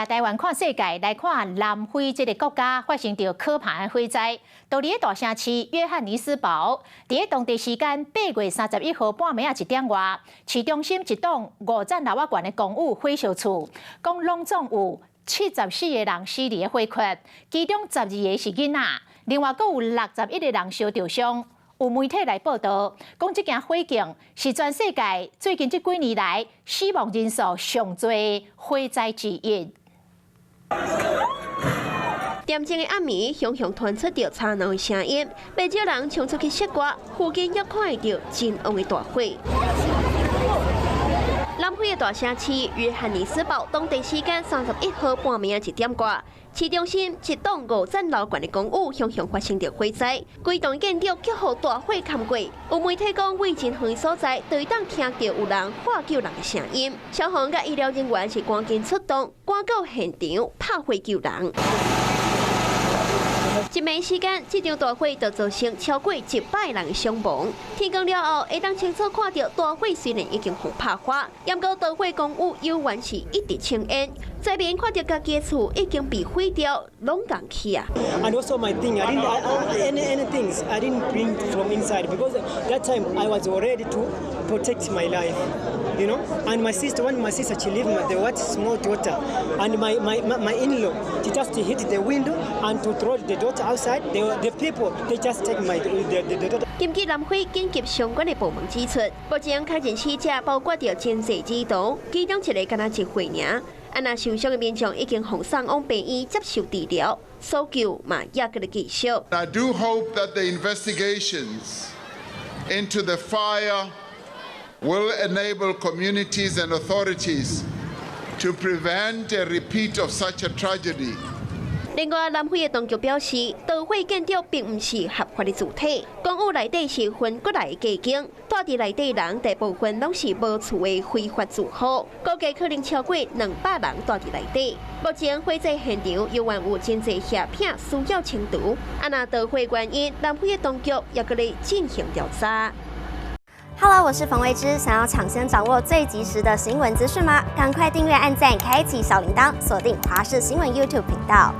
台灣看世界，來看南非這个國家發生著可怕的火災。佇咧大城市約翰尼斯堡，佇咧當地時間8月31號半暝仔1點外，市中心一棟五層樓仔懸的公寓火燒厝，講攏總有74個人死佇咧火窟，其中12個是囡仔，另外閣有61個人燒著傷。有媒體來報道，講這件火警是全世界最近這幾年來死亡人數上濟的火災之一。點鐘的暗暝，雄雄傳出著吵鬧的聲音，不少人衝出去爍外，附近也看會著真旺的大火。南非的大城市約翰尼斯堡，當地時間31號半暝1點外，市中心一棟五層樓懸的公寓，雄雄發生著火災，規棟建築予大火冚過。有媒體講，位真遠所在，都會當聽著有人喊救人的聲音。消防佮醫療人員是趕緊出動，趕到現場拍火救人。一暝時間，這場大火就造成超過100人的傷亡。天光了後，會當清楚看著大火雖然已經予拍花，毋過著火公寓猶原是一直青煙。災民看著家己的厝已經被毀掉，攏共去啊。 And also my thing, I didn't I, any things I didn't bring from inside because that time I was already to protect my life. And my sister, when my sister, she lived with the what small daughter, and my in-law, she just hit the window and to throw the daughter outside. The people, they just take the daughter. 根據南非緊急相關的部門指出，目前確認死者包括著真濟兒童，其中一個敢若1歲爾。啊，若受傷的民眾已經予送往病院接受治療，搜救嘛猶閣咧繼續。 I do hope that the investigations into the fire will enable communities and authorities to prevent a repeat of such a tragedy. 另外，南非的當局表示，著火建築並毋是合法的主體，公寓內底是分過來的家間，住佇內底人大部分攏是無厝的非法住戶，估計可能超過200人住佇內底。目前火災現場猶原有真濟瓦片需要清除，啊，若著火原因，南非的當局也閣咧進行調查。 Hello，我是馮慧芝，想要搶先掌握最及時的新聞資訊嗎？趕快訂閱、按讚、開啟小鈴鐺，鎖定華視新聞 YouTube 頻道。